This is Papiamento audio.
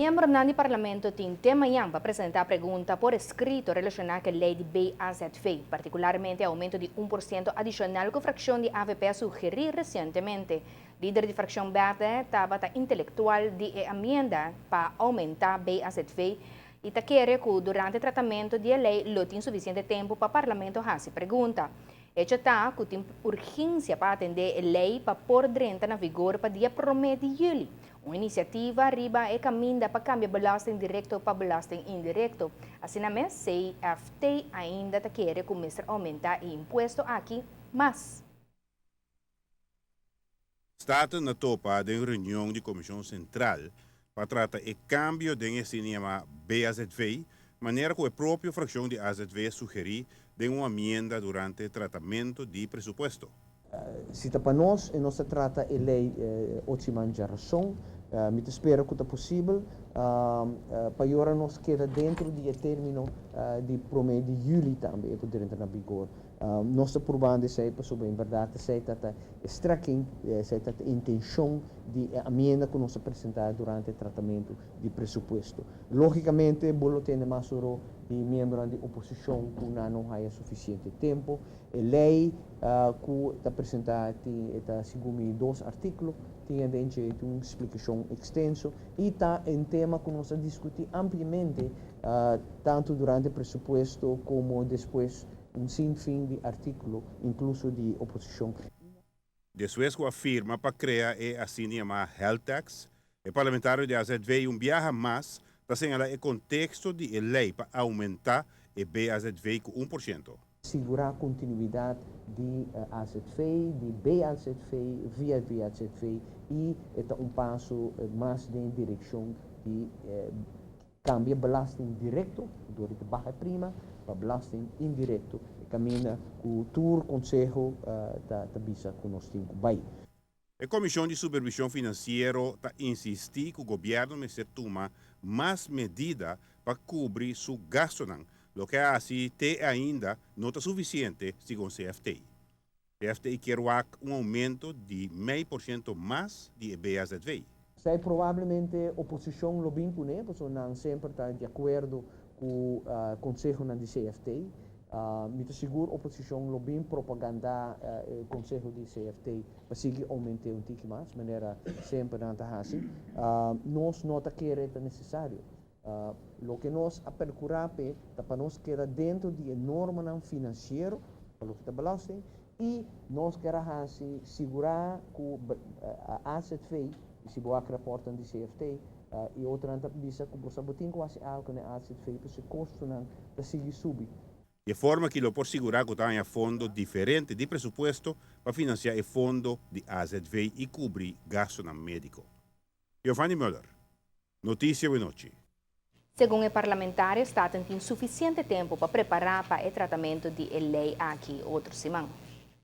Miembronan di Parlamento tin te mañan pa presenta pregunta por escrito relaciona cu e ley di BAZV, particularmente aumento di 1% adicional cu fraccion di AVP a sugeri recientemente. Lider di fraccion Berde tabata intelectual di e enmienda pa aumenta BAZV y ta kere cu durante tratamento di e ley lo tin suficiente tempo pa Parlamento haci pregunta. Hecho ta cu tin urgencia pa atende e ley pa por drenta na vigor pa dia 1 di juli. Un iniciativa riba e caminda pa cambia belasting directo pa belasting indirecto. Asina mes, CFT ainda ta kere cu mester aumenta e impuesto aki mas. Staten a topa den reunion di Comision Central pa trata e cambio den e sistema BAZV, manera cu e propio fraccion di AZV sugeri den un enmienda durante tratamento di presupuesto. Si ta pa nos, y nos trata e ley otro siman djarason, mi ta spera cu ta posibel pa awor nos keda den di termino di 1 di juli tambe pa drenta na vigor. Nos ta probando esey pasobra en berdad esey ta strekking, esey ta intencion di enmienda cu nos a presenta durante tratamento di presupuesto. Logicamente, bo lo tende mas oro di miembro di oposicion cu no tin suficiente tempo. E ley cu ta presenta ta segun dos articulo, tin aden un splicacion extenso y ta un tema cu nos a discuti ampliamente, tanto durante presupuesto como despues, un sinfin di articulo, incluso di oposicion. Despues cu a firma pa crea e asina yama Health Tax, e parlamentario di AZV un biaha mas ta señala e contexto di ley pa aumenta e BAZV cu 1%. Sigura continuidad di AZV, di BAZV, via VAZV y ta un paso mas den direccion di cambia belasting directo, door di baha prima, pa belasting indirecto, caminda cu tur conseho ta bisa cu nos tin cu bay. E Comision di Supervision Financiero ta insisti cu gobierno mester tuma mas medida pa cubri su gastonan, loke asina te ainda no ta suficiente, segun CFT. CFT kier un aumento di 0,5% mas di BAZV. Esey probablemente oposicion lo bin cune, pasobra nan semper ta di acuerdo cu e conseho di CFT. Mi ta sigur oposicion lo bin propaganda e conseho di CFT pa sigui aumenta un tiki mas, manera semper nan ta hasi. Nos no ta kere ta necesario. Loke nos a percura ta pa nos keda den di norma financiero, pa loke ta belasting, y nos kier sigura cu AZV, si bo rapport di CFT, y otro ta bisa cu bo tin cu haci algo na AZV, pasobra e costonan ta sigui subi. Di forma cu lo por sigura cu tin fondo diferente di presupuesto pa financia e fondo di AZV y cubri gasto medico. Giovanni Müller, Noticia Nochi. Segun e parlamentario, Staten tin suficiente tempo pa prepara pa e tratamento di e ley aki otro siman.